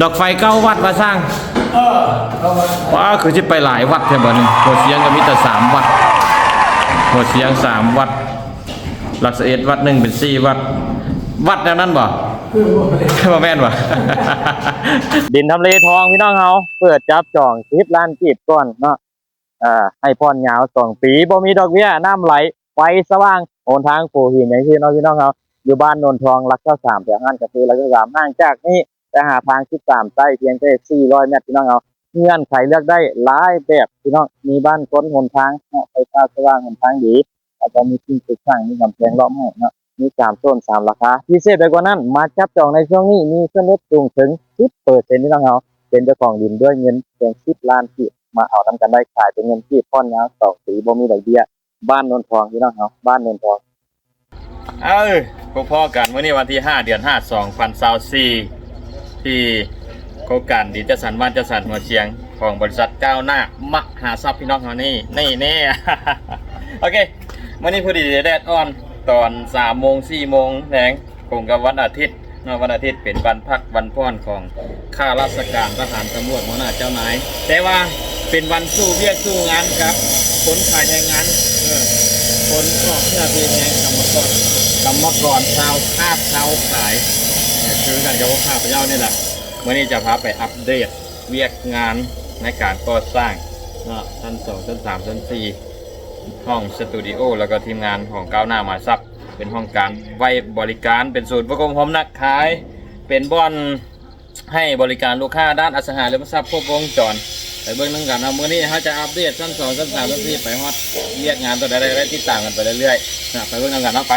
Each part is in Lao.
ດອກໄຟເກົ້າວັດວ່າຊ່າງ. ເອີ ເກົ້າວັດ. ວ້າ ຄືຊິໄປຫຼາຍວັດແທ້ບັດນີ້. ຫົວຊຽງກໍມີແຕ່ສາມວັດ, ຫົວຊຽງສາມວັດ, ຫຼັກສິບເອັດວັດ ໜຶ່ງເປັນສີ່ວັດ. ວັດແນວນັ້ນບໍ່? ຄືບໍ່ແມ່ນ. ບໍ່ແມ່ນບໍ່? ດິນທຳເລທອງ ພີ່ນ້ອງເຮົາ ເປີດຈັບຈອງສິບລ້ານກີບກ່ອນເນາະ. ເອີ ໃຫ້ຜ່ອນຍາວສອງປີ ບໍ່ມີດອກເບ້ຍ, ນ້ຳໄຫຼ ໄຟສະຫວ່າງ, ຫົນທາງປູຫີນຢ່າງທີ່ເນາະ ພີ່ນ້ອງເຮົາ. ຢູ່ບ້ານໂນນທອງ ຫຼັກຊາວສາມ ແຖວຮ້ານກາເຟຫຼັກຊາວສາມ. ຫ່າງຈາກນີ້ໄປຫາທາງສິບສາມໃຕ້ພຽງແຕ່ສີ່ຮ້ອຍແມັດ ພີ່ນ້ອງເຮົາ. ເງື່ອນໄຂເລືອກໄດ້ຫຼາຍແບບ ພີ່ນ້ອງ, ມີບ້ານຄົນ, ຫົນທາງເນາະ, ໄຟຟ້າສະຫວ່າງ, ຫົນທາງດີ, ແລ້ວກໍມີສິ່ງປູກສ້າງ, ມີກຳແພງລ້ອມໃຫ້ເນາະ, ມີສາມໂຊນ ສາມລາຄາ. ພິເສດໄປກວ່ານັ້ນ, ມາຈັບຈອງໃນຊ່ວງນີ້ ມີສ່ວນລົດສູງເຖິງສິບເປີເຊັນ ພີ່ນ້ອງເຮົາ. ເປັນເຈົ້າຂອງດິນດ້ວຍເງິນພຽງສິບລ້ານກີບ ມາເອົານຳກັນໄດ້, ຂາຍເປັນເງິນກີບ, ຜ່ອນຍາວສອງປີ ບໍ່ມີດອກເບ້ຍ. ບ້ານໂນນທອງ ພີ່ນ້ອງເຮົາ, ບ້ານໂນນທອງ. ເອີ ພົບພໍ້ກັນມື້ນີ້ ວັນທີຫ້າ ເດືອນຫ້າ ສອງພັນຊາວສີ່ ທີ່ໂຄງການດິນຈັດສັນ ບ້ານຈັດສັນ ຫົວຊຽງ ຂອງບໍລິສັດກ້າວໜ້າມະຫາຊັບ ພີ່ນ້ອງເຮົານີ້ ນີ້ແນ່. ໂອເຄ ມື້ນີ້ພໍດີແດດອ່ອນ ຕອນສາມໂມງ ສີ່ໂມງແລງ ກົງກັບວັນອາທິດເນາະ. ວັນອາທິດເປັນວັນພັກວັນຜ່ອນຂອງຂ້າລາຊະການ, ທະຫານ, ຕຳຫຼວດ, ຫົວໜ້າເຈົ້ານາຍ, ແຕ່ວ່າເປັນວັນສູ້ວຽກສູ້ງານກັບຄົນຂາຍແຮງງານ, ເອີ ຄົນອອກເຫື່ອເພແຮງ, ກຳມະກອນ, ກຳມະກອນຊາວຄ້າຊາວຂາຍ, ຄືກັນກັບພວກຂ້າພະເຈົ້ານີ້ແຫຼະ. ມື້ນີ້ຈະພາໄປອັບເດດວຽກງານໃນການກໍ່ສ້າງເນາະ, ຊັ້ນສອງ ຊັ້ນສາມ ຊັ້ນສີ່ ຫ້ອງສະຕູດິໂອ ແລ້ວກໍທີມງານຂອງກ້າວໜ້າມະຫາຊັບ ເປັນຫ້ອງການໄວ້ບໍລິການ, ເປັນສູນຝຶກອົບຮົມນັກຂາຍ, ເປັນບ່ອນໃຫ້ບໍລິການລູກຄ້າດ້ານອະສັງຫາລິມະຊັບຄົບວົງຈອນ. ໄປເບິ່ງນຳກັນເນາະ, ມື້ນີ້ເຮົາຈະອັບເດດຊັ້ນສອງ ຊັ້ນສາມ ຊັ້ນສີ່ ໄປຮອດວຽກງານຕົວໃດ ໄດ້ຕິດຕາມກັນໄປເລື້ອຍໆເນາະ. ໄປເບິ່ງນຳກັນເນາະ, ໄປ.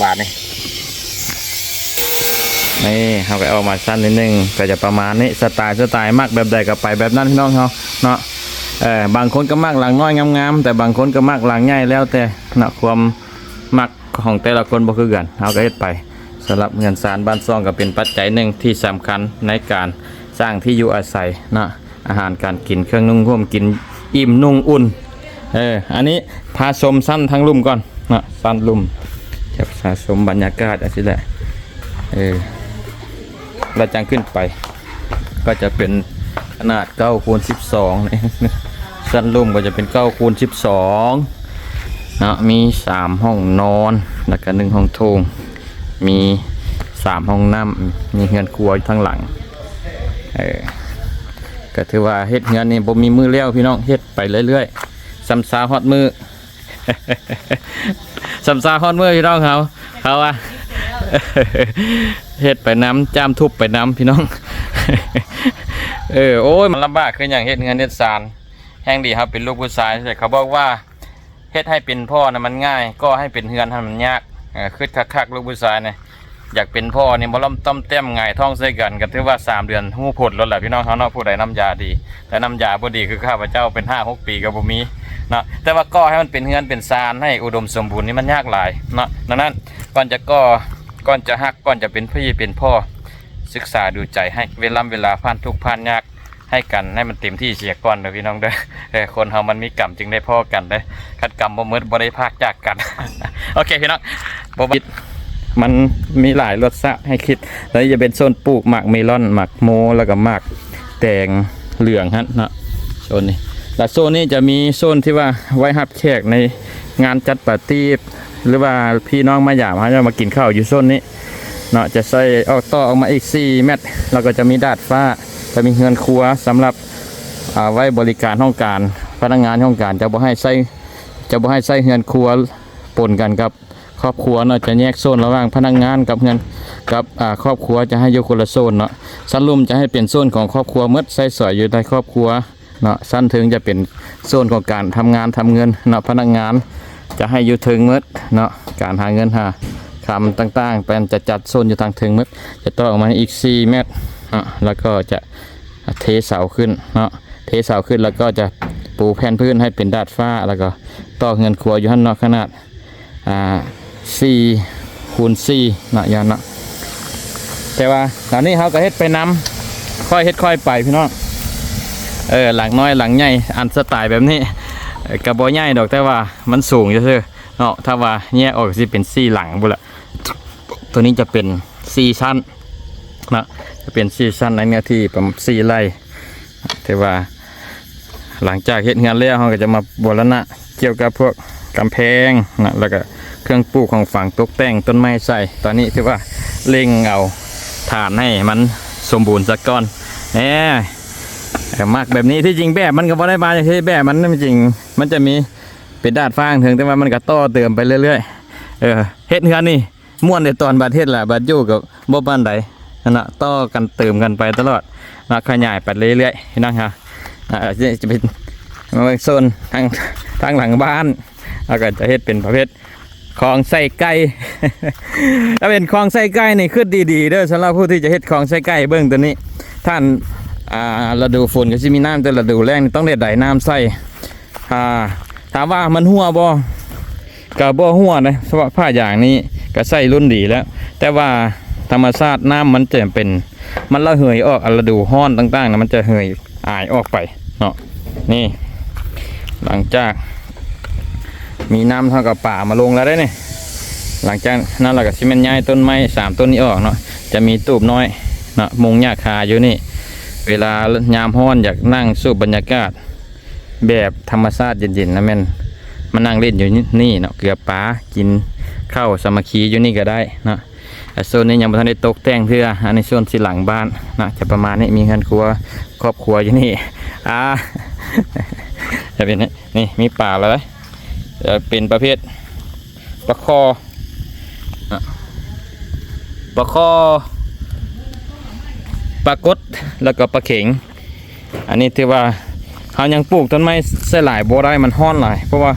ບາດນີ້ ນີ້ເຮົາກໍອອກມາຊັ້ນນິດໜຶ່ງ ກໍຈະປະມານນີ້, ສະໄຕ ສະໄຕມັກແບບໃດກໍໄປແບບນັ້ນ ພີ່ນ້ອງເຮົາເນາະ. ເອີ ບາງຄົນກໍມັກຫຼັງນ້ອຍງາມໆ, ແຕ່ບາງຄົນກໍມັກຫຼັງໃຫຍ່, ແລ້ວແຕ່ເນາະ ຄວາມມັກຂອງແຕ່ລະຄົນບໍ່ຄືກັນ, ເຮົາກໍເຮັດໄປ. ສຳລັບເຮືອນຊານບ້ານຊ່ອງກໍເປັນປັດໄຈໜຶ່ງທີ່ສຳຄັນໃນການສ້າງທີ່ຢູ່ອາໄສເນາະ, ອາຫານການກິນ, ເຄື່ອງນຸ່ງຫົ່ມ, ກິນອີ່ມນຸ່ງອຸ່ນ. ເອີ ອັນນີ້ພາຊົມຊັ້ນທາງລຸ່ມກ່ອນເນາະ, ຊັ້ນລຸ່ມ ຈະພາຊົມບັນຍາກາດຈັ່ງຊີ້ແຫຼະ. ເອີ ແລ້ວຈັ່ງຂຶ້ນໄປ ກໍຈະເປັນຂະໜາດເກົ້າຄູນສິບສອງ, ຊັ້ນລຸ່ມກໍຈະເປັນເກົ້າຄູນສິບສອງເນາະ, ມີສາມຫ້ອງນອນ ແລ້ວກໍໜຶ່ງຫ້ອງໂຖງ, ມີສາມຫ້ອງນ້ຳ, ມີເຮືອນຄົວຢູ່ທາງຫຼັງ. ເອີ ກໍຖືວ່າເຮັດເຮືອນນີ້ບໍ່ມີມື້ແລ້ວ ພີ່ນ້ອງ, ເຮັດໄປເລື້ອຍໆ ສ່ຳຊາຮອດມື້ ສ່ຳຊາຮອດມື້ ພີ່ນ້ອງເຮົາ, ເຂົາວ່າເຮັດໄປນຳ ຈ້າມທຸບໄປນຳ ພີ່ນ້ອງ. ເອີ ໂອ້ຍ ມັນລຳບາກຄືຫຍັງ ເຮັດເຮືອນເຮັດຊານ. ແຮ່ງດີເຮົາເປັນລູກຜູ້ຊາຍ, ເຂົາບອກວ່າ ເຮັດໃຫ້ເປັນພໍ່ນະມັນງ່າຍ, ກໍ່ໃຫ້ເປັນເຮືອນຫັ້ນມັນຍາກ. ເອີ ຄຶດຄັກໆ ລູກຜູ້ຊາຍນີ້ ຢາກເປັນພໍ່ນີ້ ບໍ່ລ້ອມຕ້ອມແຕ້ມ ຫງາຍທ້ອງໃສ່ກັນ ກໍຖືວ່າສາມເດືອນຮູ້ຜົນໂລດແຫຼະ ພີ່ນ້ອງເຮົາເນາະ. ຜູ້ໃດນ້ຳຢາດີ, ແຕ່ນ້ຳຢາບໍ່ດີຄືຂ້າພະເຈົ້າ ເປັນຫ້າຫົກປີກໍບໍ່ມີເນາະ. ແຕ່ວ່າກໍ່ໃຫ້ມັນເປັນເຮືອນເປັນຊານ ໃຫ້ອຸດົມສົມບູນນີ້ ມັນຍາກຫຼາຍເນາະ. ດັ່ງນັ້ນ ກ່ອນຈະກໍ່, ກ່ອນຈະຮັກ, ກ່ອນຈະເປັນພີ່ເປັນພໍ່, ສຶກສາດູໃຈ ໃຫ້ເວລາ, ເວລາຜ່ານທຸກຜ່ານຍາກ ໃຫ້ກັນໃຫ້ມັນເຕັມທີ່ເສຍກ່ອນເດີ ພີ່ນ້ອງເດີ. ເອີ ຄົນເຮົາມັນມີກຳຈຶ່ງໄດ້ພໍ້ກັນເດີ, ຄັນກຳບໍ່ໝົດບໍ່ໄດ້ພາກຈາກກັນ. ໂອເຄ ພີ່ນ້ອງ ບໍ່ ມັນມີຫຼາຍລົດຊາດໃຫ້ຄິດ. ແລ້ວຈະເປັນໂຊນປູກໝາກເມລອນ, ໝາກໂມ ແລ້ວກໍໝາກແຕງເຫຼືອງຫັ້ນເນາະ, ໂຊນນີ້. ແລ້ວໂຊນນີ້ຈະມີໂຊນທີ່ວ່າໄວ້ຮັບແຂກໃນງານຈັດປາຕີ້ ຫຼືວ່າພີ່ນ້ອງມາຢາມເຮົາ ຈະມາກິນເຂົ້າຢູ່ໂຊນນີ້ເນາະ. ຈະໃສ່ອອກ ຕໍ່ອອກມາອີກສີ່ແມັດ, ແລ້ວກໍຈະມີດາດຟ້າ, ຈະມີເຮືອນຄົວສຳລັບ ອ່າ ໄວ້ບໍລິການຫ້ອງການ, ພະນັກງານຫ້ອງການ. ຈະບໍ່ໃຫ້ໃຊ້, ຈະບໍ່ໃຫ້ໃຊ້ເຮືອນຄົວປົນກັນກັບຄອບຄົວເນາະ, ຈະແຍກໂຊນລະຫວ່າງພະນັກງານກັບເຮືອນ, ກັບ ອ່າ ຄອບຄົວ, ຈະໃຫ້ຢູ່ຄົນລະໂຊນເນາະ. ຊັ້ນລຸ່ມຈະໃຫ້ເປັນໂຊນຂອງຄອບຄົວໝົດ, ໃຊ້ສອຍຢູ່ໃນຄອບຄົວເນາະ. ຊັ້ນເທິງຈະເປັນໂຊນຂອງການທຳງານທຳເງິນເນາະ, ພະນັກງານຈະໃຫ້ຢູ່ເທິງໝົດເນາະ, ການຫາເງິນຫາຄຳຕ່າງໆ ເພິ່ນຈະຈັດໂຊນຢູ່ທາງເທິງໝົດ. ຈະຕໍ່ອອກມາອີກສີ່ແມັດເນາະ, ແລ້ວກໍຈະ ເທເສົາຂຶ້ນເນາະ, ເທເສົາຂຶ້ນ ແລ້ວກໍຈະປູແຜ່ນພື້ນໃຫ້ເປັນດາດຟ້າ, ແລ້ວກໍຕໍ່ເຮືອນຄົວຢູ່ຫັ້ນເນາະ, ຂະໜາດ ອ່າ ສີ່ຄູນສີ່ເນາະ ຢ້ານເນາະ. ແຕ່ວ່າອັນນີ້ເຮົາກໍເຮັດໄປນຳ, ຄ່ອຍເຮັດຄ່ອຍໄປ ພີ່ນ້ອງ. ເອີ ຫຼັງນ້ອຍຫຼັງໃຫຍ່ ອັນສະໄຕແບບນີ້ ເອີ ກໍບໍ່ໃຫຍ່ດອກ, ແຕ່ວ່າມັນສູງຊື່ໆເນາະ. ຖ້າວ່າແຍກອອກ ຊິເປັນສີ່ຫຼັງພຸ້ນລະ. ຕົວນີ້ຈະເປັນສີ່ຊັ້ນເນາະ, ຈະເປັນສີ່ຊັ້ນ ໃນເນື້ອທີ່ປະມານສີ່ໄຮ່. ຖືວ່າຫຼັງຈາກເຮັດເຮືອນແລ້ວ ເຮົາກໍຈະມາບູລະນະກ່ຽວກັບພວກກຳແພງນະ ແລ້ວກໍເຄື່ອງປູກຂອງຝັງ ຕົກແຕ່ງຕົ້ນໄມ້ໃສ່. ຕອນນີ້ຖືວ່າເລັ່ງເອົາຖານໃຫ້ມັນສົມບູນສາກ່ອນ. ແໜ ມັກແບບນີ້. ທີ່ຈິງແບບມັນກໍບໍ່ໄດ້ວ່າຈັ່ງຊີ້ ແບບມັນ ມັນຈິງ ມັນຈະມີເປັນດາດຟ້າເທິງ ແຕ່ວ່າມັນກໍຕໍ່ເຕີມໄປເລື້ອຍໆ. ເອີ ເຮັດເຮືອນນີ້ ມ່ວນແຕ່ຕອນບັດເຮັດລະ ບັດຢູ່ກໍບໍ່ປານໃດຫັ້ນນະ. ຕໍ່ກັນເຕີມກັນໄປຕະຫຼອດເນາະ ຂະຫຍາຍໄປເລື້ອຍໆ ພີ່ນ້ອງເຮົາ. ອາ ຈະເປັນ ເບິ່ງໂຊນທາງ ທາງຫຼັງບ້ານ ເຮົາກໍຈະເຮັດເປັນປະເພດຄອງໃສ່ໄກ່. ຖ້າເປັນຄອງໃສ່ໄກ່ນີ້ ຄິດດີໆເດີ ສຳລັບຜູ້ທີ່ຈະເຮັດຄອງໃສ່ໄກ່. ເບິ່ງໂຕນີ້ ທ່ານ ອ່າ ລະດູຝົນກໍຊິມີນ້ຳ ແຕ່ລະດູແລ້ງນີ້ຕ້ອງໄດ້ໄດນ້ຳໃສ່. ອ່າ ຖາມວ່າມັນຮົ່ວບໍ່? ກໍບໍ່ຮົ່ວເດ້ ເພາະວ່າຜ້າຢາງນີ້ກໍໃຊ້ລຸ້ນດີແລ້ວ, ແຕ່ວ່າທຳມະຊາດນ້ຳມັນຈະເປັນ ມັນລະເຫີຍອອກ ອາ ລະດູຮ້ອນຕ່າງໆນະ ມັນຈະເຫີຍອາຍອອກໄປເນາະ. ນີ້ ຫຼັງຈາກມີນ້ຳ ເຮົາກໍປາມາລົງແລ້ວເດ້ນີ້. ຫຼັງຈາກນັ້ນລະກໍຊິແມ່ນຍ້າຍຕົ້ນໄມ້ສາມຕົ້ນນີ້ອອກເນາະ, ຈະມີຕູບນ້ອຍເນາະ ມຸງຫຍ້າຄາຢູ່ນີ້. ເວລາຍາມຮ້ອນຢາກນັ່ງສູບບັນຍາກາດ ແບບທຳມະຊາດເຢັນໆນະ ແມ່ນມານັ່ງຫຼິ້ນຢູ່ນີ້ເນາະ, ເກືອປາ ກິນເຂົ້າສາມັກຄີຢູ່ນີ້ກໍໄດ້ເນາະ. ແລະ ໂຊນນີ້ຍັງບໍ່ທັນໄດ້ຕົກແຕ່ງເທື່ອ, ອັນນີ້ໂຊນຊິຫຼັງບ້ານເນາະ, ຈະປະມານນີ້. ມີເຮືອນຄົວ ຄອບຄົວຢູ່ນີ້. ອ່າ ຈະເປັນນີ້ ມີປາແລ້ວເດ້. ເປັນປະເພດ ປາຄໍ່ ປາຄໍ່ ປາກົດ ແລ້ວກໍປາເຂັງ. ອັນນີ້ຖືວ່າເຮົາຍັງປູກຕົ້ນໄມ້ໃສ່ຫຼາຍບໍ່ໄດ້ ມັນຮ້ອນຫຼາຍ, ເພາະວ່າ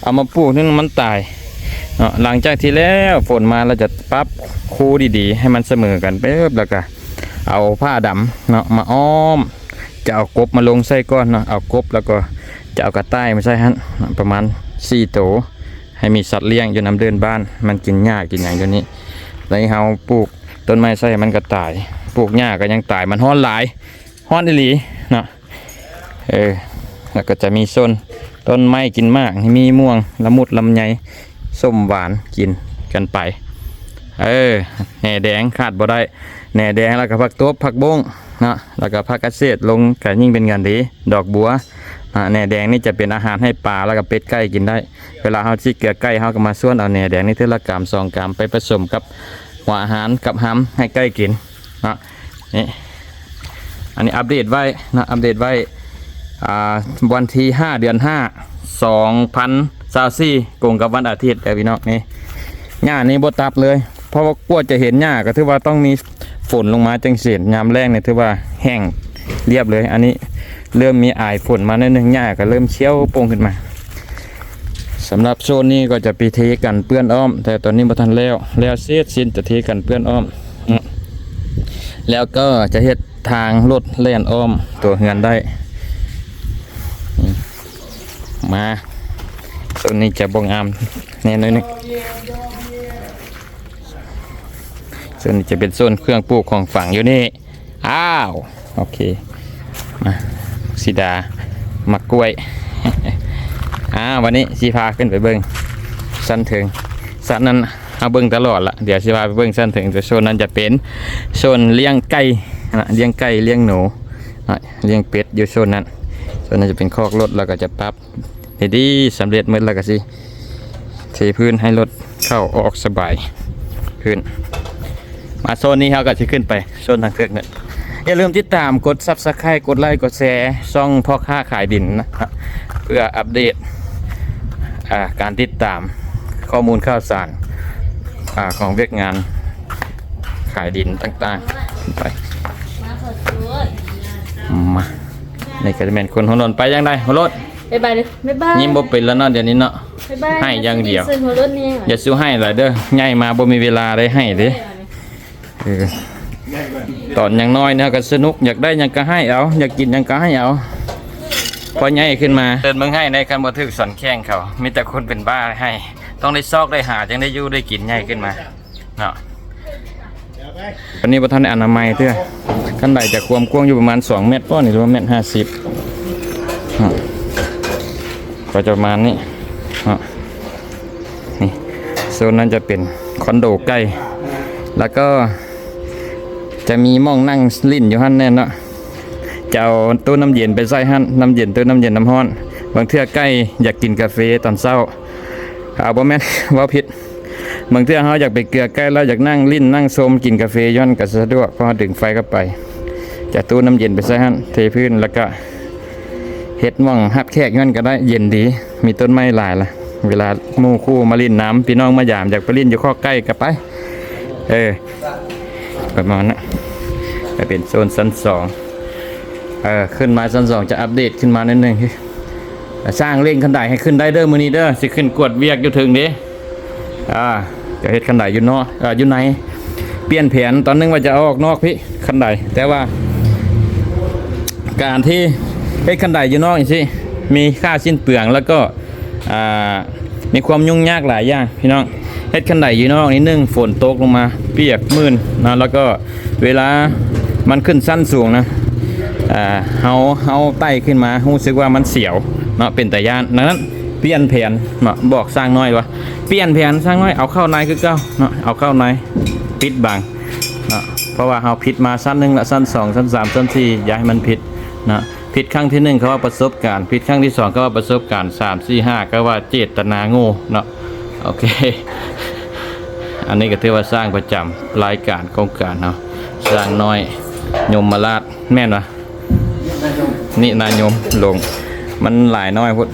ເອົາມາປູກນີ້ມັນຕາຍເນາະ. ຫຼັງຈາກທີ່ແລ້ວຝົນມາ ເຮົາຈະປັບຄູດີໆໃຫ້ມັນສະເໝີກັນເປີບ ແລ້ວກໍເອົາຜ້າດຳເນາະມາອ້ອມ, ຈະເອົາກົບມາລົງໃສ່ກ່ອນເນາະ, ເອົາກົບ ແລ້ວກໍຈະເອົາກະຕ່າຍມາໃສ່ຫັ້ນເນາະ ປະມານສີ່ໂຕ. ໃຫ້ມີສັດລ້ຽງຢູ່ນຳເດີ່ນບ້ານ ມັນກິນຫຍ້າກິນຫຍັງຢູ່ນີ້. ແລ້ວເຮົາປູກຕົ້ນໄມ້ໃສ່ມັນກໍຕາຍ, ປູກຫຍ້າກໍຍັງຕາຍ, ມັນຮ້ອນຫຼາຍ ຮ້ອນອີ່ຫຼີເນາະ. ເອີ ແລ້ວກໍຈະມີໂຊນຕົ້ນໄມ້ກິນໝາກ, ມີມ່ວງ ລະມຸດ ລຳໄຍ ສົ້ມຫວານ ກິນກັນໄປ. ເອີ ແໜແດງຂາດບໍ່ໄດ້, ແໜແດງ ແລ້ວກໍຜັກຕົບ ຜັກບົ້ງເນາະ, ແລ້ວກໍຜັກກະເສດລົງກໍຍິ່ງເປັນການດີ. ດອກບົວ ອາ ແໜແດງນີ້ຈະເປັນອາຫານໃຫ້ປາ ແລ້ວກໍເປັດໄກ່ກິນໄດ້. ເວລາເຮົາຊິເກືອໄກ່ ເຮົາກໍມາສ່ວນເອົາແໜແດງນີ້ເທື່ອລະກຳສອງກຳ ໄປປະສົມກັບຫົວອາຫານກັບຮຳໃຫ້ໄກ່ກິນເນາະ. ນີ້ ອັນນີ້ອັບເດດໄວ້ເນາະ, ອັບເດດໄວ້ ອ່າ ວັນທີຫ້າ ເດືອນຫ້າ ສອງພັນຊາວສີ່ ກົງກັບວັນອາທິດເດີພີ່ນ້ອງ. ນີ້ ຫຍ້ານີ້ບໍ່ຕັດເລີຍ ເພາະວ່າກວ່າຈະເຫັນຫຍ້າກໍຖືວ່າຕ້ອງມີຝົນລົງມາຈັ່ງຊີ້. ຍາມແລ້ງນີ້ຖືວ່າແຫ້ງລຽບເລີຍ. ອັນນີ້ເລີ່ມມີອາຍຝົນມາໜ້ອຍໜຶ່ງ, ຫຍ້າກໍເລີ່ມຂຽວໂປ່ງຂຶ້ນມາ. ສຳລັບໂຊນນີ້ກໍຈະໄປເທກັນເປື້ອນອ້ອມ, ແຕ່ຕອນນີ້ບໍ່ທັນແລ້ວ, ແລ້ວເສັດສິ້ນຈະເທກັນເປື້ອນອ້ອມ ແລ້ວກໍຈະເຮັດທາງລົດແລ່ນອ້ອມຕົວເຮືອນໄດ້. ມາ ໂຊນນີ້ຈະບໍ່ງາມແນ່ໜ້ອຍໜຶ່ງ. ໂຊນນີ້ຈະເປັນໂຊນເຄື່ອງປູກຂອງຝັງຢູ່ນີ້. ອ້າວ ໂອເຄ ມາ ສີດາ ໝາກກ້ວຍ. ອ່າ ວັນນີ້ຊິພາຂຶ້ນໄປເບິ່ງຊັ້ນເທິງ. ຊັ້ນນັ້ນເຮົາເບິ່ງຕະຫຼອດລະ, ດຽວຊິພາໄປເບິ່ງຊັ້ນເທິງ. ແຕ່ໂຊນນັ້ນຈະເປັນໂຊນລ້ຽງໄກ່ນະ, ລ້ຽງໄກ່ ລ້ຽງໜູນະ, ລ້ຽງເປັດຢູ່ໂຊນນັ້ນ. ໂຊນນັ້ນຈະເປັນຄອກລົດ ແລ້ວກໍຈະປັບ ເຮັດດີສຳເລັດໝົດ ແລ້ວກໍຊິເທພື້ນໃຫ້ລົດເຂົ້າອອກສະບາຍຂຶ້ນ. ມາໂຊນນີ້ເຮົາກໍຊິຂຶ້ນໄປໂຊນທາງເທິງເນາະ. ຢ່າລືມຕິດຕາມ ກົດ Subscribe ກົດໄລ ກົດແຊ ຊ່ອງພໍ່ຄ້າຂາຍດິນນະ ເພື່ອອັບເດດ ອ່າ ການຕິດຕາມຂໍ້ມູນຂ່າວສານ ອ່າ ຂອງວຽກງານຂາຍດິນຕ່າງໆໄປ. ມາ ນີ້ກໍຈະແມ່ນຄົນຫົວໂລ້ນ. ໄປຈັ່ງໃດຫົວໂລ້ນ? ບາຍບາຍເດີ ບາຍບາຍ. ຍິ້ມບໍ່ເປັນແລ້ວເນາະ ດຽວນີ້ເນາະ. ບາຍບາຍ. ໄຫ້ຢ່າງດຽວ. ຢ່າສູ່ໄຫ້ຫຼາຍເດີ, ໃຫຍ່ມາບໍ່ມີເວລາໄດ້ໄຫ້ເດ້. ເອີ ຕອນຍັງນ້ອຍເນາະກໍສະໜຸກ, ຢາກໄດ້ຫຍັງກໍໃຫ້ເອົາ, ຢາກກິນຫຍັງກໍໃຫ້ເອົາ. ພໍໃຫຍ່ຂຶ້ນມາ ເຕີນເມືອງໄຫ້ໃນ ຄັນບໍ່ຖືກສັນແຂ້ງເຂົາ, ມີແຕ່ຄົນເປັນບ້າໃຫ້, ຕ້ອງໄດ້ຊອກໄດ້ຫາ ຈັ່ງໄດ້ຢູ່ໄດ້ກິນໃຫຍ່ຂຶ້ນມາ. ເນາະ ອັນນີ້ບໍ່ທັນໄດ້ອະນາໄມເທື່ອ. ຄັນໄດຈະຄວາມກວ້າງຢູ່ປະມານສອງແມັດ ບໍ່ນີ້ ຫຼືວ່າແມັດຫ້າສິບ ກໍຈະປະມານນີ້ເນາະ. ນີ້ ໂຊນນັ້ນຈະເປັນຄອນໂດໄກ່ ແລ້ວກໍ ຈະມີໝ່ອງນັ່ງຫຼິ້ນຢູ່ຫັ້ນແນ່ເນາະ. ຈະເອົາຕູ້ນ້ຳເຢັນໄປໃສ່ຫັ້ນ, ນ້ຳເຢັນ, ຕູ້ນ້ຳເຢັນນ້ຳຮ້ອນ. ບາງເທື່ອໄກ່ຢາກກິນກາເຟຕອນເຊົ້າ. ເອົາ ບໍ່ແມ່ນ, ເວົ້າຜິດ. ບາງເທື່ອເຮົາຢາກໄປເກືອໄກ່ແລ້ວ ຢາກນັ່ງຫຼິ້ນນັ່ງຊົມກິນກາເຟຢູ່ຫັ້ນກໍສະດວກ, ເພາະເຮົາດຶງໄຟເຂົ້າໄປ. ຈະຕູ້ນ້ຳເຢັນໄປໃສ່ຫັ້ນ, ເທພື້ນ ແລ້ວກໍເຮັດໝ່ອງຮັບແຂກຢູ່ຫັ້ນກໍໄດ້, ເຢັນດີ, ມີຕົ້ນໄມ້ຫຼາຍລະ. ເວລາໝູ່ຄູ່ມາຫຼິ້ນນຳ, ພີ່ນ້ອງມາຢາມ, ຢາກໄປຫຼິ້ນຢູ່ຄອກໄກ່ກໍໄປ. ເອີ ປະມານນັ້ນ. ກໍເປັນໂຊນຊັ້ນສອງ. ເອີ ຂຶ້ນມາຊັ້ນສອງ ຈະອັບເດດຂຶ້ນມາໜ້ອຍໜຶ່ງ. ຊ່າງເລັ່ງຄັນໄດໃຫ້ຂຶ້ນໄດ້ເດີ ມື້ນີ້ເດີ, ຊິຂຶ້ນກວດວຽກຢູ່ເທິງເດ້. ອ່າ ຈະເຮັດຄັນໄດຢູ່ນອກ, ເອີ ຢູ່ໃນ. ປ່ຽນແຜນ, ຕອນໜຶ່ງວ່າຈະເອົາອອກນອກພີ້ ຄັນໄດ, ແຕ່ວ່າການທີ່ເຮັດຄັນໄດຢູ່ນອກຈັ່ງຊີ້ ມີຄ່າສິ້ນເປືອງ ແລ້ວກໍ ອ່າ ມີຄວາມຫຍຸ້ງຍາກຫຼາຍຢ່າງພີ່ນ້ອງ. ເຮັດຄັນໄດຢູ່ນອກນີ້ ໜຶ່ງ ຝົນຕົກລົງມາປຽກມື່ນເນາະ, ແລ້ວກໍເວລາມັນຂຶ້ນຊັ້ນສູງນະ ອ່າ ເຮົາ, ເຮົາໄຕ່ຂຶ້ນມາ ຮູ້ສຶກວ່າມັນສຽວເນາະ, ເປັນຕາຢ້ານ. ດັ່ງນັ້ນ ປ່ຽນແຜນເນາະ, ບອກຊ່າງນ້ອຍວ່າ ປ່ຽນແຜນຊ່າງນ້ອຍ, ເອົາເຂົ້າໃນຄືເກົ່າເນາະ, ເອົາເຂົ້າໃນ ປິດບັງເນາະ, ເພາະວ່າເຮົາຜິດມາຊັ້ນໜຶ່ງລະ, ຊັ້ນສອງ, ຊັ້ນສາມ, ຊັ້ນສີ່ ຢ່າໃຫ້ມັນຜິດເນາະ. ຜິດຄັ້ງທີໜຶ່ງ ເຂົາວ່າປະສົບການ, ຜິດຄັ້ງທີສອງ ເຂົາວ່າປະສົບການ, ສາມ ສີ່ ຫ້າ ເຂົາວ່າເຈດຕະນາໂງ່ເນາະ. ໂອເຄ ອັນນີ້ກໍຖືວ່າຊ່າງປະຈຳລາຍການໂຄງການເນາະ, ຊ່າງນ້ອຍຍົມມະລາດ ແມ່ນບໍ່? ນິນາຍົມ ລົງ ມັນຫຼາຍນ້ອຍພຸ້ນ,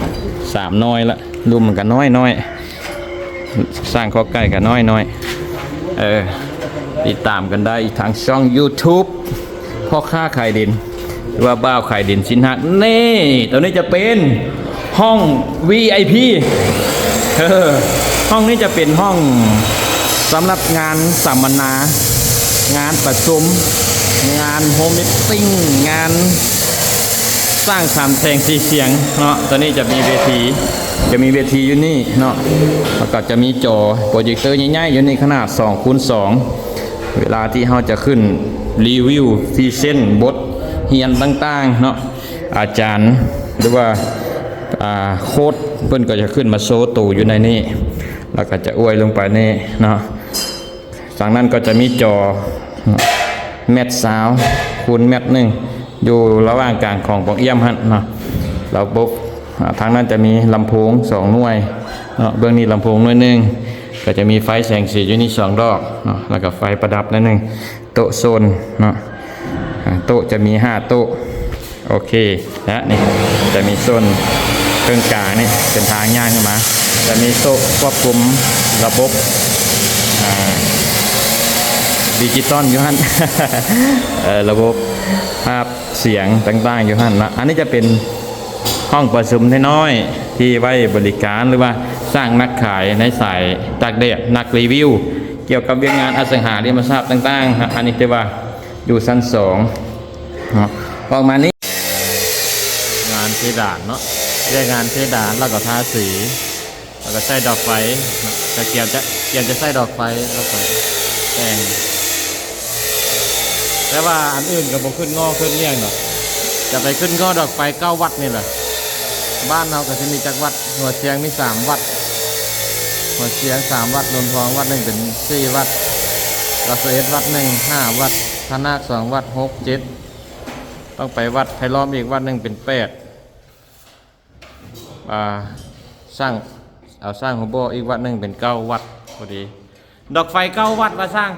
ສາມນ້ອຍລະ, ລຸ່ມມັນກໍນ້ອຍໆ, ສ້າງຄອກໄກ່ກໍນ້ອຍໆ. ເອີ ຕິດຕາມກັນໄດ້ອີກທາງຊ່ອງ YouTube ພໍ່ຄ້າຂາຍດິນ ຫຼືວ່າບ່າວຂາຍດິນຊິນຮັກ. ນີ້ ໂຕນີ້ຈະເປັນຫ້ອງ ວີໄອພີ ເອີ ຫ້ອງນີ້ຈະເປັນຫ້ອງສຳລັບງານສຳມະນາ, ງານປະຊຸມ, ງານໂຮມມີດຕິງ, ງານສ້າງສາມແສງສີສຽງເນາະ. ໂຕນີ້ຈະມີເວທີ, ຈະມີເວທີຢູ່ນີ້ເນາະ, ແລ້ວກໍຈະມີຈໍໂປຣເຈັກເຕີໃຫຍ່ໆຢູ່ນີ້ ຂະໜາດສອງຄູນສອງ. ເວລາທີ່ເຮົາຈະຂຶ້ນຣີວິວ ພຣີເຊັນ ບົດຮຽນຕ່າງໆເນາະ, ອາຈານ ຫຼືວ່າ ອ່າ ໂຄດເພິ່ນກໍຈະຂຶ້ນມາໂຊໂຕຢູ່ໃນນີ້ ແລ້ວກໍຈະອວຍລົງໄປນີ້ເນາະ. ຝັ່ງນັ້ນກໍຈະມີຈໍແມັດຊາວຄູນແມັດໜຶ່ງ ຢູ່ລະຫວ່າງກາງຂອງປ່ອງຢ້ຽມຫັ້ນເນາະ. ລະບົບ ອ່າ ທາງນັ້ນຈະມີລຳໂພງສອງໜ່ວຍເນາະ, ເບື້ອງນີ້ລຳໂພງໜ່ວຍໜຶ່ງ, ກໍຈະມີໄຟແສງສີຢູ່ນີ້ສອງດອກເນາະ, ແລ້ວກໍໄຟປະດັບໜ້ອຍໜຶ່ງ. ໂຕະໂຊນເນາະ, ອ່າ ໂຕະຈະມີຫ້າໂຕະ. ໂອເຄ ແລະ ນີ້ຈະມີໂຊນເຄິ່ງກາງນີ້ ເປັນທາງຍ່າງຂຶ້ນມາ, ຈະມີໂຕະຄວບຄຸມລະບົບ ອ່າ ດິຈິຕອນຢູ່ຫັ້ນ ເອີ ລະບົບພາບສຽງຕ່າງໆຢູ່ຫັ້ນເນາະ. ອັນນີ້ຈະເປັນຫ້ອງປະຊຸມນ້ອຍໆ ທີ່ໄວ້ບໍລິການ ຫຼືວ່າສ້າງນັກຂາຍໃນສາຍຕາກແດດ, ນັກຣີວິວ ກ່ຽວກັບວຽກງານອະສັງຫາລິມະຊັບຕ່າງໆ. ອັນນີ້ຖືວ່າຢູ່ຊັ້ນສອງເນາະ, ປະມານນີ້. ງານເພດານເນາະ, ວຽກງານເພດານ ແລ້ວກໍທາສີ ແລ້ວກໍໃສ່ດອກໄຟເນາະ, ກະກຽມຈະ ກຽມຈະໃສ່ດອກໄຟ ແລ້ວກໍແຕ່ງ. ແຕ່ວ່າອັນອື່ນກໍບໍ່ຂຶ້ນງໍ້ຂຶ້ນຫຍັງດອກ, ຈະໄປຂຶ້ນງໍ້ດອກໄຟເກົ້າວັດນີ້ແຫຼະ. ບ້ານເຮົາກໍຊິມີຈັກວັດ? ຫົວຊຽງມີສາມວັດ, ຫົວຊຽງສາມວັດ, ໂນນທອງວັດໜຶ່ງເປັນສີ່ວັດ, ລາຊະເອັດວັດໜຶ່ງຫ້າວັດ, ພະນາກສອງວັດ ຫົກ ເຈັດ, ຕ້ອງໄປວັດໄຜ່ລ້ອມອີກວັດໜຶ່ງເປັນແປດ. ອ່າ ສ້າງ ເອົາສ້າງຫົວບໍ່ອີກວັດໜຶ່ງເປັນເກົ້າວັດພໍດີ. ດອກໄຟເກົ້າວັດວ່າຊ່າງ.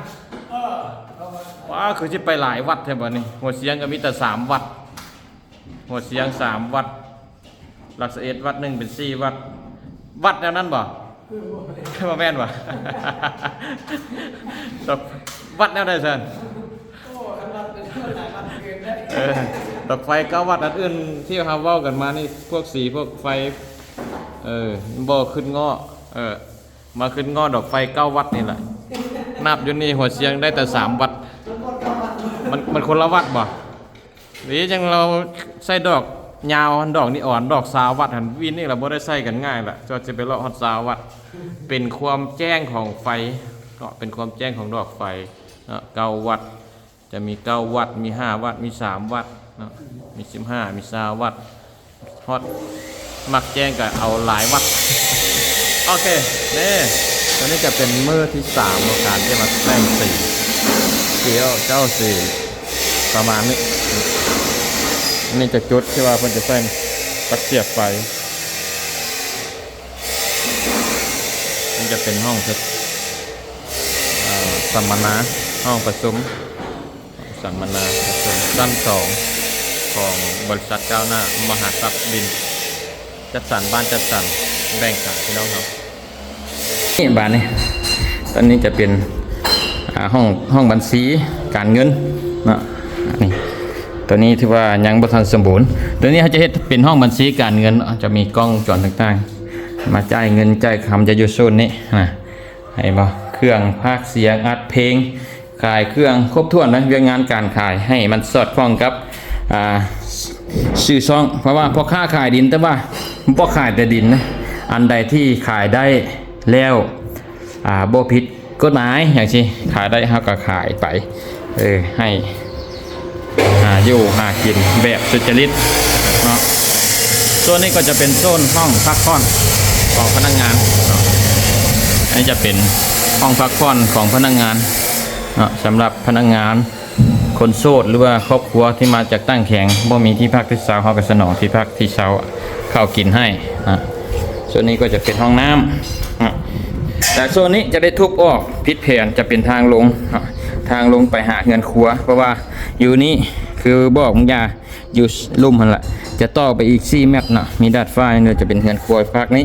ວ້າ ຄືຊິໄປຫຼາຍວັດແທ້ບັດນີ້. ຫົວຊຽງກໍມີແຕ່ສາມວັດ, ຫົວຊຽງສາມວັດ, ຫຼັກສິບເອັດວັດໜຶ່ງເປັນສີ່ວັດ. ວັດແນວນັ້ນບໍ່? ບໍ່ແມ່ນບໍ່? ດອກ ວັດແນວໃດຊັ້ນ? ເອີ ດອກໄຟເກົ້າວັດອັນອື່ນທີ່ເຮົາເວົ້າກັນມານີ້ ພວກສີພວກໄຟ ເອີ ບໍ່ຂຶ້ນງໍ້ ເອີ ມາຂຶ້ນງໍ້ດອກໄຟເກົ້າວັດນີ້ແຫຼະ. ນັບຢູ່ນີ້ຫົວຊຽງໄດ້ແຕ່ສາມວັດ. ມັນ ມັນຄົນລະວັດບໍ່? ນີ້ຈັ່ງເຮົາໃສ່ດອກຍາວ ດອກນີອອນ ດອກຊາວວັດຫັ້ນ ວິນນີ້ລະບໍ່ໄດ້ໃສ່ກັນງ່າຍລະ ຈະ ຈະໄປເລາະຮອດຊາວວັດ. ເປັນຄວາມແຈ້ງຂອງໄຟເນາະ ເປັນຄວາມແຈ້ງຂອງດອກໄຟເນາະ ເກົ້າວັດ. ຈະມີເກົ້າວັດ ມີຫ້າວັດ ມີສາມວັດເນາະ ມີສິບຫ້າ ມີຊາວວັດ ຮອດມັກແຈ້ງກໍເອົາຫຼາຍວັດ. ໂອເຄ ນີ້ ຕົວນີ້ຈະເປັນມື້ທີສາມຂອງການທີ່ມາແຕ່ງສີ ເກ ດຽວເຈົ້າຊິປະມານນີ້. ນີ້ຈະຈຸດທີ່ວ່າເພິ່ນຈະໃສ່ຕະກຽບໄຟ. ນີ້ຈະເປັນຫ້ອງເຮັດ ເອີ່ ສຳມະນາ, ຫ້ອງປະຊຸມ ສຳມະນາປະຊຸມຊັ້ນສອງຂອງບໍລິສັດກ້າວໜ້າມະຫາຊັບດິນ ຈັດສັນ ບ້ານຈັດສັນ ແບ່ງຂາຍ ພີ່ນ້ອງເຮົາ. ນີ້ບາດນີ້ ຕອນນີ້ຈະເປັນ ອ່າ ຫ້ອງ ຫ້ອງບັນຊີການເງິນເນາະ. ນີ້ ຕົວນີ້ຖືວ່າຍັງບໍ່ທັນສົມບູນ. ຕົວນີ້ເຮົາຈະເຮັດເປັນຫ້ອງບັນຊີການເງິນເນາະ, ຈະມີກ້ອງວົງຈອນຕ່າງໆ ມາຈ່າຍເງິນຈ່າຍຄຳຈະຢູ່ໂຊນນີ້ນະ. ເຫັນບໍ່? ເຄື່ອງພາກສຽງ ອັດເພງ ຂາຍເຄື່ອງຄົບຖ້ວນນະ, ວຽກງານການຂາຍໃຫ້ມັນສອດຄ່ອງກັບ ອ່າ ຊື່ຊ່ອງ. ເພາະວ່າພໍ່ຄ້າຂາຍດິນ ແຕ່ວ່າບໍ່ຂາຍແຕ່ດິນນະ, ອັນໃດທີ່ຂາຍໄດ້ແລ້ວ ອ່າ ບໍ່ຜິດກົດໝາຍຫຍັງຊີ້ ຂາຍໄດ້ເຮົາກໍຂາຍໄປ ເອີ ໃຫ້ ຫາຢູ່ຫາກິນແບບສຸດຈະລິດເນາະ. ໂຊນນີ້ກໍຈະເປັນໂຊນຫ້ອງພັກຜ່ອນຂອງພະນັກງານເນາະ. ອັນນີ້ຈະເປັນຫ້ອງພັກຜ່ອນຂອງພະນັກງານເນາະ, ສຳລັບພະນັກງານຄົນໂສດ ຫຼືວ່າຄອບຄົວທີ່ມາຈາກຕ່າງແຂວງ ບໍ່ມີທີ່ພັກທີ່ເຊົາ, ເຮົາກໍສະໜອງທີ່ພັກທີ່ເຊົາ ເຂົ້າກິນໃຫ້ນະ. ໂຊນນີ້ກໍຈະເປັນຫ້ອງນ້ຳນະ, ແຕ່ໂຊນນີ້ຈະໄດ້ທຸບອອກ ຜິດແຜນ ຈະເປັນທາງລົງນະ, ທາງລົງໄປຫາເຮືອນຄົວ. ເພາະວ່າຢູ່ນີ້ຄືບອກບາງຢ່າງ ຢູ່ລຸ່ມຫັ້ນລະ ຈະຕໍ່ໄປອີກສີ່ແມັດເນາະ, ມີດາດຟ້ານີ້ຈະເປັນເຮືອນຄົວພາກນີ້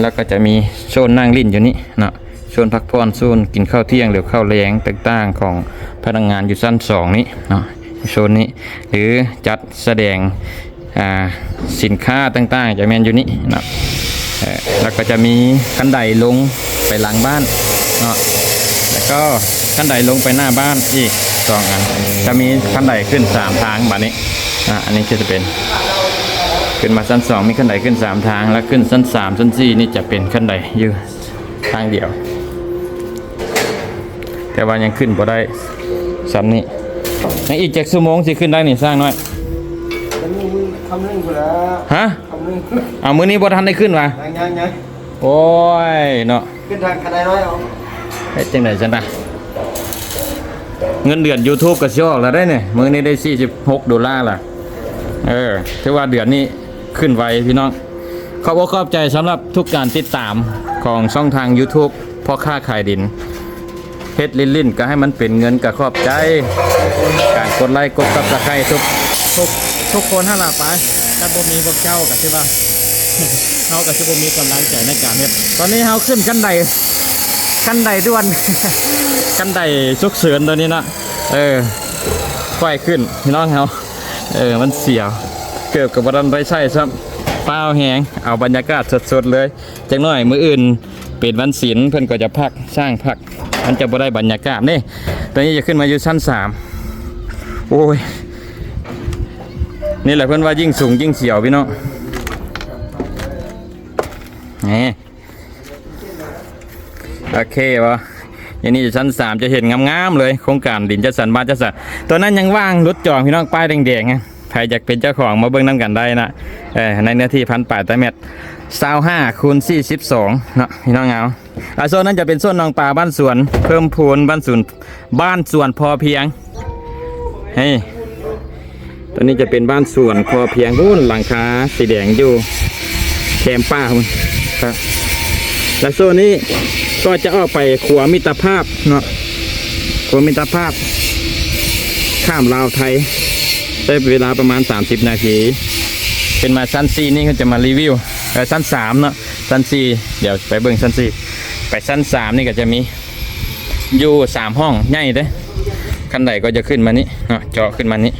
ແລ້ວກໍຈະມີໂຊນນັ່ງຫຼິ້ນຢູ່ນີ້ເນາະ, ໂຊນພັກຜ່ອນ ໂຊນກິນເຂົ້າທ່ຽງ ຫຼືເຂົ້າແລງຕ່າງໆຂອງພະນັກງານຢູ່ຊັ້ນສອງນີ້ເນາະ, ໂຊນນີ້ ຫຼືຈັດສະແດງ ອ່າ ສິນຄ້າຕ່າງໆ ຈະແມ່ນຢູ່ນີ້ເນາະ. ເອີ ແລ້ວກໍຈະມີຄັນໄດລົງໄປຫຼັງບ້ານເນາະ, ແລ້ວກໍຄັນໄດລົງໄປໜ້າບ້ານອີກສອງອັນ, ຈະມີຄັນໄດຂຶ້ນສາມທາງບາດນີ້. ອ່າ ອັນນີ້ກໍຈະເປັນ ຂຶ້ນມາຊັ້ນສອງ ມີຄັນໄດຂຶ້ນສາມທາງ, ແລ້ວຂຶ້ນຊັ້ນສາມ ຊັ້ນສີ່ນີ້ຈະເປັນຄັນໄດຢູ່ ທາງດຽວ, ແຕ່ວ່າຍັງຂຶ້ນບໍ່ໄດ້ສ່ຳນີ້. ຍັງອີກຈັກຊົ່ວໂມງຊິຂຶ້ນໄດ້ນີ້ ຊ່າງນ້ອຍ? ຄ່ຳໜຶ່ງພຸ້ນແຫຼະ. ຮະ? ຄ່ຳໜຶ່ງ. ເອົາ ມື້ນີ້ບໍ່ທັນໄດ້ຂຶ້ນຫວາ? ຍັງໆໆ. ໂອ້ຍເນາະ, ຂຶ້ນທາງຄັນໄດນ້ອຍເອົາ. ເຮັດຈັ່ງໃດຊັ້ນນະ? ເງິນເດືອນ YouTube ກໍຊິອອກແລ້ວເດ້ນີ້, ມື້ນີ້ໄດ້ສີ່ສິບຫົກໂດລາລະ. ເອີ ຖືວ່າເດືອນນີ້ຂຶ້ນໄວພີ່ນ້ອງ. ຂອບອົກຂອບໃຈສຳລັບທຸກການຕິດຕາມຂອງຊ່ອງທາງ YouTube ພໍ່ຄ້າຂາຍດິນ. ເຮັດຫຼິ້ນໆ ກໍໃຫ້ມັນເປັນເງິນ ກໍຂອບໃຈການກົດໄລ ກົດ Subscribe ທຸກ ທຸກ ທຸກຄົນຫັ້ນລະໄປ. ຄັນບໍ່ມີພວກເຈົ້າກໍຄືວ່າ ເຮົາກໍຊິບໍ່ມີກຳລັງໃຈໃນການເຮັດ. ຕອນນີ້ເຮົາຂຶ້ນຂັ້ນໄດ ຂັ້ນໄດດ່ວນ ຂັ້ນໄດສຸກເສີນຕົວນີ້ເນາະ. ເອີ ຄ່ອຍຂຶ້ນພີ່ນ້ອງເຮົາ. ເອີ ມັນສຽວ ເກີບກໍບໍ່ທັນໄດ້ໃຊ້ຊ້ຳ. ຟ້າວແຮງ ເອົາບັນຍາກາດສົດໆເລີຍ. ຈັກໜ້ອຍມື້ອື່ນເປັນວັນສິນ ເພິ່ນກໍຈະພັກ ຊ່າງພັກ ມັນຈະບໍ່ໄດ້ບັນຍາກາດເດ້. ຕອນນີ້ຈະຂຶ້ນມາຢູ່ຊັ້ນສາມ. ໂອ້ຍ ນີ້ແຫຼະເພິ່ນວ່າຍິ່ງສູງຍິ່ງສຽວພີ່ນ້ອງ. ນີ້ ໂອເຄບໍ່? ອັນນີ້ຊັ້ນສາມ ຈະເຫັນງາມໆເລີຍ ໂຄງການດິນຈັດສັນ ບ້ານຈັດສັນ. ຕົວນັ້ນຍັງວ່າງ ຫຼຸດຈອງພີ່ນ້ອງ, ປ້າຍແດງໆ. ໃຜຢາກເປັນເຈົ້າຂອງມາເບິ່ງນຳກັນໄດ້ນະ. ເອີ ໃນເນື້ອທີ່ພັນປາຍຕາແມັດ ຊາວຫ້າຄູນສີ່ສິບສອງເນາະ ພີ່ນ້ອງເອົາ. ອ່າ ໂຊນນັ້ນຈະເປັນໂຊນໜອງປາ ບ້ານສວນເພີ່ມພູນ ບ້ານສວນ ບ້ານສວນພໍພຽງ. ເຮີ້ຍ ຕົວນີ້ຈະເປັນບ້ານສວນພໍພຽງ ພຸ້ນ ຫຼັງຄາສີແດງຢູ່ແຄມປ່າພຸ້ນ. ແລ້ວໂຊນນີ້ກໍຈະອອກໄປຂົວມິດຕະພາບເນາະ, ຂົວມິດຕະພາບຂ້າມລາວໄທ ໃຊ້ເວລາປະມານສາມສິບນາທີ. ຂຶ້ນມາຊັ້ນສີ່ນີ້ ເຂົາຈະມາຣີວິວ ເອີ ຊັ້ນສາມເນາະ, ຊັ້ນສີ່ ດຽວໄປເບິ່ງຊັ້ນສີ່. ໄປຊັ້ນສາມນີ້ກໍຈະມີຢູ່ສາມຫ້ອງໃຫຍ່ເດ້. ຄັນໄດກໍຈະຂຶ້ນມານີ້ເນາະ, ເຈາະຂຶ້ນມານີ້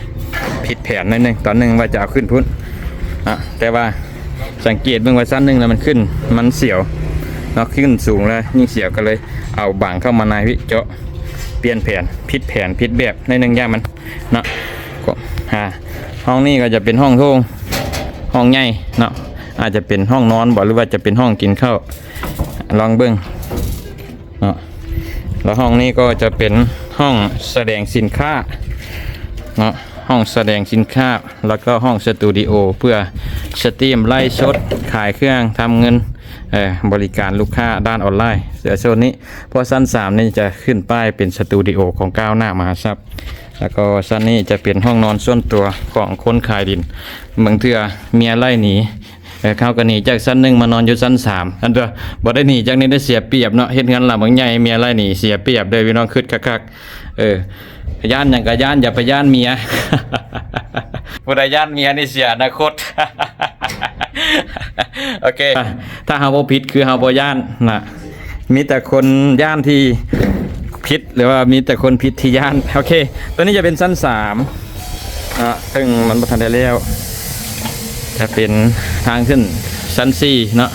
ຜິດແຜນໜ້ອຍໜຶ່ງ, ຕອນໜຶ່ງວ່າຈະເອົາຂຶ້ນພຸ້ນເນາະ, ແຕ່ວ່າສັງເກດເບິ່ງວ່າຊັ້ນໜຶ່ງແລ້ວມັນຂຶ້ນ ມັນສຽວເນາະ, ຂຶ້ນສູງແລ້ວຍິ່ງສຽວ ກໍເລີຍເອົາບັງເຂົ້າມາໃນພີ້ ເຈາະ ປ່ຽນແຜນ ຜິດແຜນ ຜິດແບບໜ້ອຍໜຶ່ງ ຢ້ານມັນເນາະ. ກໍ ອ່າ ຫ້ອງນີ້ກໍຈະເປັນຫ້ອງໂຖງ ຫ້ອງໃຫຍ່ເນາະ, ອາດຈະເປັນຫ້ອງນອນບໍ ຫຼືວ່າຈະເປັນຫ້ອງກິນເຂົ້າ ລອງເບິ່ງເນາະ. ແລ້ວຫ້ອງນີ້ກໍຈະເປັນຫ້ອງສະແດງສິນຄ້າເນາະ, ຫ້ອງສະແດງສິນຄ້າ ແລ້ວກໍຫ້ອງສະຕູດິໂອ ເພື່ອສະຕຣີມໄລຟ໌ສົດ ຂາຍເຄື່ອງ ທຳເງິນ ເອີ ບໍລິການລູກຄ້າດ້ານອອນລາຍ ເສືອໂຊນນີ້. ເພາະຊັ້ນສາມນີ້ຈະຂຶ້ນປ້າຍເປັນສະຕູດິໂອຂອງກ້າວໜ້າມະຫາຊັບ ແລ້ວກໍຊັ້ນນີ້ຈະເປັນຫ້ອງນອນສ່ວນຕົວຂອງຄົນຂາຍດິນ. ບາງເທື່ອເມຍໄລ່ໜີ ເອີ ເຂົາກໍໜີຈາກຊັ້ນໜຶ່ງມານອນຢູ່ຊັ້ນສາມ ອັນຕົວະ ບໍ່ໄດ້ໜີຈາກນີ້ໄດ້ເສຍປຽບເນາະ. ເຮັດເຮືອນຫຼັງບັກໃຫຍ່ ເມຍໄລ່ໜີເສຍປຽບເດີ ພີ່ນ້ອງ ຄຶດຄັກໆ. ເອີ ຢ້ານຫຍັງກໍຢ້ານ ຢ່າໄປຢ້ານເມຍ. ຜູ້ໃດຢ້ານເມຍນີ້ເສຍອະນາຄົດ. ໂອເຄ ຖ້າເຮົາບໍ່ຜິດຄືເຮົາບໍ່ຢ້ານນະ. ມີແຕ່ຄົນຢ້ານທີ່ຜິດ ຫຼືວ່າມີແຕ່ຄົນຜິດທີ່ຢ້ານ. ໂອເຄ ຕົວນີ້ຈະເປັນຊັ້ນສາມເນາະ ເຊິ່ງມັນບໍ່ທັນໄດ້ແລ້ວ. ຈະເປັນທາງຂຶ້ນຊັ້ນສີ່ເນາະ.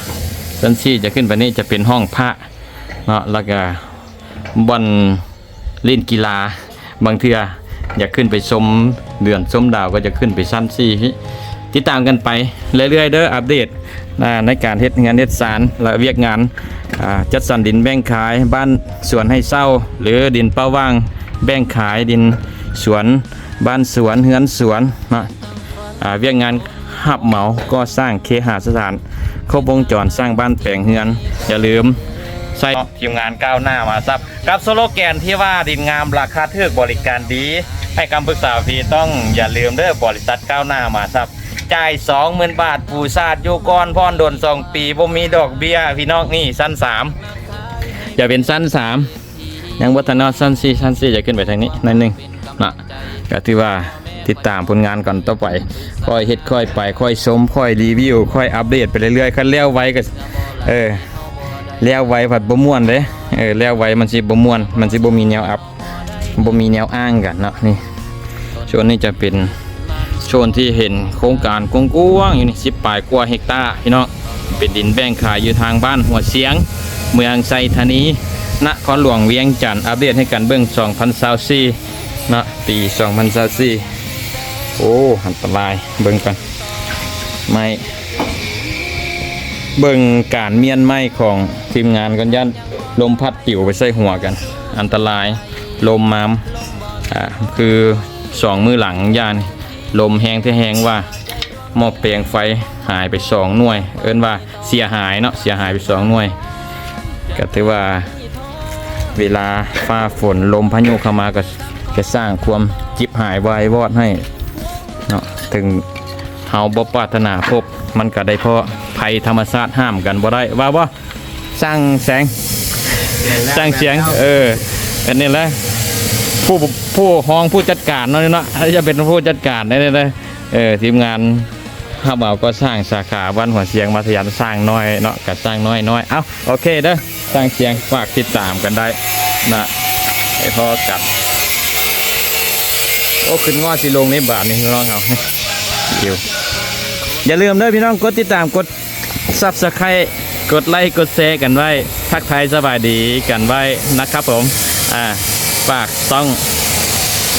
ຊັ້ນສີ່ຈະຂຶ້ນໄປນີ້ຈະເປັນຫ້ອງພະເນາະ ແລ້ວກະບ່ອນ ຫຼິ້ນກິລາ. ບາງເທື່ອຢາກຂຶ້ນໄປຊົມເດືອນຊົມດາວ ກໍຈະຂຶ້ນໄປຊັ້ນສີ່. ຕິດຕາມກັນໄປເລື້ອຍໆເດີ ອັບເດດ ອ່າ ໃນການເຮັດເຮືອນເຮັດຊານ ແລະ ວຽກງານ ອ່າ ຈັດສັນດິນແບ່ງຂາຍ ບ້ານສວນໃຫ້ເຊົ່າ ຫຼື ດິນເປົ່າຫວ່າງແບ່ງຂາຍ ດິນສວນ ບ້ານສວນ ເຮືອນສວນເນາະ. ອ່າ ວຽກງານຮັບເໝົາກໍ່ສ້າງເຄຫະສະຖານ ຄົບວົງຈອນ ສ້າງບ້ານແປງເຮືອນ. ຢ່າລືມໃຊ້ທີມງານກ້າວໜ້າມະຫາຊັບ ກັບສະໂລແກນທີ່ວ່າ ດິນງາມ ລາຄາຖືກ ບໍລິການດີ ໃຫ້ຄຳປຶກສາຟຣີ. ຕ້ອງຢ່າລືມເດີ ບໍລິສັດກ້າວໜ້າມະຫາຊັບ ຈ່າຍສອງໝື່ນບາດ ປູຊາດຢູ່ກ່ອນ ຜ່ອນດົນສອງປີ ບໍ່ມີດອກເບ້ຍ ພີ່ນ້ອງ. ນີ້ຊັ້ນສາມ ຈະເປັນຊັ້ນສາມ ຍັງບໍ່ທັນຮອດຊັ້ນສີ່. ຊັ້ນສີ່ຈະຂຶ້ນໄປທາງນີ້ໜ້ອຍໜຶ່ງເນາະ. ກໍຖືວ່າຕິດຕາມຜົນງານກັນຕໍ່ໄປ ຄ່ອຍເຮັດຄ່ອຍໄປ ຄ່ອຍຊົມ ຄ່ອຍຣີວິວ ຄ່ອຍອັບເດດໄປເລື້ອຍໆ. ຄັນແລ້ວໄວກໍ ເອີ ແລ້ວໄວພັດບໍ່ມ່ວນເດ້. ເອີ ແລ້ວໄວມັນຊິບໍ່ມ່ວນ ມັນຊິບໍ່ມີແນວອັບ ບໍ່ມີແນວອ້າງກັນເນາະ. ນີ້ ໂຊນນີ້ຈະເປັນໂຊນທີ່ເຫັນໂຄງການກວ້າງໆຢູ່ນີ້ ສິບປາຍກວ່າເຮັກຕາ ພີ່ນ້ອງ. ເປັນດິນແບ່ງຂາຍຢູ່ທາງບ້ານຫົວຊຽງ ເມືອງໄຊທານີ ນະຄອນຫຼວງວຽງຈັນ. ອັບເດດໃຫ້ກັນເບິ່ງ ສອງພັນຊາວສີ່ເນາະ ປີສອງພັນຊາວສີ່. ໂອ້ ອັນຕະລາຍ ເບິ່ງກ່ອນ ໄມ້ ເບິ່ງການມ້ຽນໄມ້ຂອງທີມງານກ່ອນ ຢ້ານລົມພັດປິວໄປໃສ່ຫົວກັນ ອັນຕະລາຍ. ລົມມາ ອ່າ ຄືສອງມື້ຫຼັງ ຢ້ານລົມແຮງແທ້ແຮງວ່າ ໝໍ້ແປງໄຟຫາຍໄປສອງໜ່ວຍ ເອີ້ນວ່າເສຍຫາຍເນາະ ເສຍຫາຍໄປສອງໜ່ວຍ. ກໍຖືວ່າເວລາຟ້າຝົນລົມພາຍຸເຂົ້າມາ ກໍຈະສ້າງຄວາມຈິບຫາຍວາຍວອດໃຫ້ເນາະ. ເຖິງເຮົາບໍ່ປາດຖະໜາພົບ ມັນກໍໄດ້ເພາະໄພທຳມະຊາດຫ້າມກັນບໍ່ໄດ້ ວ່າບໍ່? ຊ່າງແສງ ຊ່າງສຽງ ເອີ ອັນນີ້ແຫຼະ ຜູ້ ຜູ້ຮອງຜູ້ຈັດການເນາະ ເນາະ ຈະເປັນຜູ້ຈັດການໄດ້ເດີ. ເອີ ທີມງານຮັບເອົາກໍ່ສ້າງສາຂາບ້ານຫົວຊຽງ ມາທະຍານຊ່າງນ້ອຍເນາະ ກະຊ່າງນ້ອຍໆ. ເອົ້າ ໂອເຄເດີ ຊ່າງສຽງ ຝາກຕິດຕາມກັນໄດ້ນະ ໄປພໍ້ກັນ. ໂອ້ ຂຶ້ນງໍຊິລົງນີ້ບາດນີ້ ພີ່ນ້ອງເຮົາ ຢູ່ ຢ່າລືມເດີພີ່ນ້ອງ ກົດຕິດຕາມ ກົດ Subscribe ກົດໄລກົດແຊກັນໄວ້ ທັກທາຍສະບາຍດີກັນໄວ້ນະຄັບຜົມ. ອ່າ ຝາກຊ່ອງ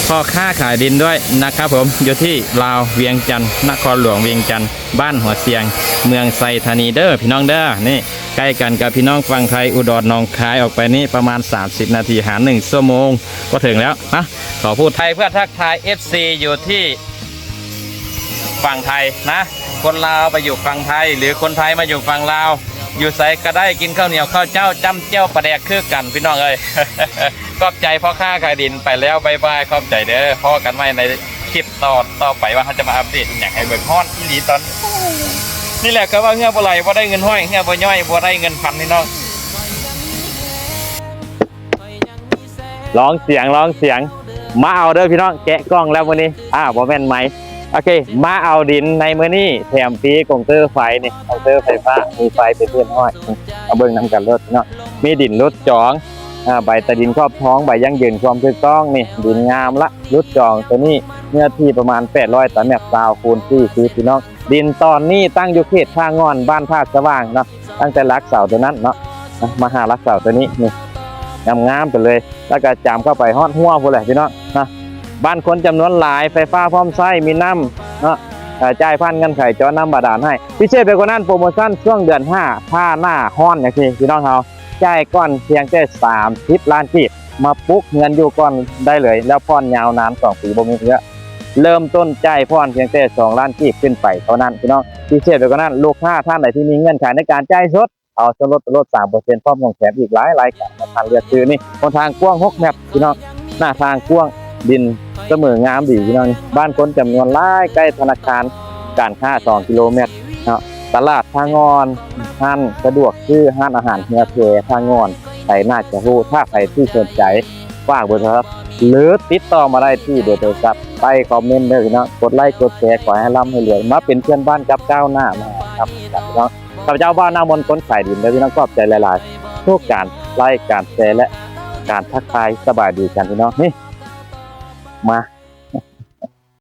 ພໍ່ຄ້າຂາຍດິນດ້ວຍນະຄັບຜົມ ຢູ່ທີ່ລາວ ວຽງຈັນ ນະຄອນຫຼວງວຽງຈັນ ບ້ານຫົວຊຽງ ເມືອງໄຊທານີເດີພີ່ນ້ອງເດີ. ນີ້ ໃກ້ກັນກັບພີ່ນ້ອງຝັ່ງໄທ ອຸດອນ ໜອງຄາຍ ອອກໄປນີ້ປະມານສາມສິບນາທີ ຫາໜຶ່ງຊົ່ວໂມງກໍເຖິງແລ້ວນະ. ຂໍພູດໄທເພື່ອທັກທາຍເອັຟຊີຢູ່ທີ່ ຝັ່ງໄທນະ ຄົນລາວໄປຢູ່ຝັ່ງໄທ ຫຼື ຄົນໄທມາຢູ່ຝັ່ງລາວ ຢູ່ໃສກໍໄດ້ ກິນເຂົ້າໜຽວເຂົ້າເຈົ້າ ຈ້ຳແຈ່ວປາແດກຄືກັນ ພີ່ນ້ອງເອີຍ. ຂອບໃຈພໍ່ຄ້າຂາຍດິນ ໄປແລ້ວ ບາຍບາຍ ຂອບໃຈເດີ. ພໍ້ກັນໃໝ່ໃນຄລິບຕໍ່ ຕໍ່ໄປ ວ່າເຮົາຈະມາອັບເດດອີ່ຫຍັງໃຫ້ເບິ່ງ. ຮ້ອນອີ່ຫຼີຕອນນີ້ ນີ້ແຫຼະ ກໍວ່າເຫື່ອບໍ່ໄຫຼບໍ່ໄດ້ເງິນຮ້ອຍ ເຫື່ອບໍ່ຍ້ອຍບໍ່ໄດ້ເງິນພັນ ພີ່ນ້ອງ. ລອງສຽງ ລອງສຽງ ມາເອົາເດີພີ່ນ້ອງ ແກະກ່ອງແລ້ວມື້ນີ້ ອ່າ ບໍ່ແມ່ນໄມ. ໂອເຄ ມາເອົາດິນໃນມື້ນີ້ ແຖມຟຣີກົງເຕີໄຟນີ້ ກົງເຕີໄຟຟ້າ ມີໄຟເປັນທີ່ຮຽບຮ້ອຍ. ມາເບິ່ງນຳກັນໂລດເນາະ ມີດິນຫຼຸດຈອງ ອ່າ ໃບຕາດິນຄອບທອງ ໃບຢັ້ງຢືນຄວາມຖືກຕ້ອງນີ້ ດິນງາມລະ ຫຼຸດຈອງໂຕນີ້ ເນື້ອທີ່ປະມານແປດຮ້ອຍຕາແມັດ ຊາວຄູນສີ່ສິບ ພີ່ນ້ອງ. ດິນຕອນນີ້ຕັ້ງຢູ່ເຂດທ່າງ່ອນ ບ້ານທ່າສະຫວ່າງເນາະ ຕັ້ງແຕ່ຫຼັກເສົາຕົວນັ້ນເນາະ ມາຫາຫຼັກເສົາຕົວນີ້ ນີ້ ງາມໆໄປເລີຍ. ແລ້ວກໍຈາມເຂົ້າໄປຮອດຮົ້ວພຸ້ນແຫຼະພີ່ນ້ອງນະ. ບ້ານຄົນຈຳນວນຫຼາຍ ໄຟຟ້າພ້ອມໃຊ້ ມີນ້ຳເນາະ ເອີ ຈ່າຍຜ່ານເງື່ອນໄຂເຈາະນ້ຳບາດານໃຫ້. ພິເສດໄປກວ່ານັ້ນ ໂປຣໂມຊັນຊ່ວງເດືອນຫ້າ ຖ້າໜ້າຮ້ອນຈັ່ງຊີ້ ພີ່ນ້ອງເຮົາ ຈ່າຍກ່ອນພຽງແຕ່ສາມສິບລ້ານກີບ ມາປຸກເຮືອນຢູ່ກ່ອນໄດ້ເລີຍ ແລ້ວຜ່ອນຍາວນານສອງປີ ບໍ່ມີເຫື່ອ. ເລີ່ມຕົ້ນຈ່າຍຜ່ອນພຽງແຕ່ສອງລ້ານກີບຂຶ້ນໄປເທົ່ານັ້ນ ພີ່ນ້ອງ. ພິເສດໄປກວ່ານັ້ນ ລູກຄ້າທ່ານໃດທີ່ມີເງື່ອນໄຂໃນການຈ່າຍສົດ ເອົາສ່ວນລົດໄປໂລດສາມເປີເຊັນ ພ້ອມຂອງແຖມອີກຫຼາຍລາຍການໃຫ້ທ່ານເລືອກຊື້. ນີ້ຫົນທາງກວ້າງຫົກແມັດພີ່ນ້ອງ, ໜ້າທາງກວ້າງ, ດິນສະເໝີງາມດີພີ່ນ້ອງ. ນີ້ບ້ານຄົນຈຳນວນຫຼາຍ, ໃກ້ທະນາຄານການຄ້າສອງກິໂລແມັດເນາະ, ຕະຫຼາດທ່າງ່ອນ, ຮ້ານສະດວກຊື້, ຮ້ານອາຫານເຮືອແພທ່າງ່ອນ. ໃຜໜ້າຈະຮູ້, ຖ້າໃຜທີ່ສົນໃຈ ຝາກເບີໂທລະສັບ ຫຼືຕິດຕໍ່ມາໄດ້ທີ່ເບີໂທລະສັບໃຕ້ຄອມເມັນເດີພີ່ນ້ອງ. ກົດໄລ້ກົດແຊ ຂໍໃຫ້ຮ່ຳໃຫ້ລວຍ, ມາເປັນເພື່ອນບ້ານກັບກ້າວໜ້າມະຫານຳກັນພີ່ນ້ອງ. ຂ້າພະເຈົ້າບ່າວໜ້າມົນ ຄົນຂາຍດິນເດີພີ່ນ້ອງ. ຂອບໃຈຫຼາຍໆ ທຸກການໄລ້ ການແຊ ແລະ ການທັກທາຍສະບາຍດີກັນພີ່ນ້ອງ. ນີ້ ມາ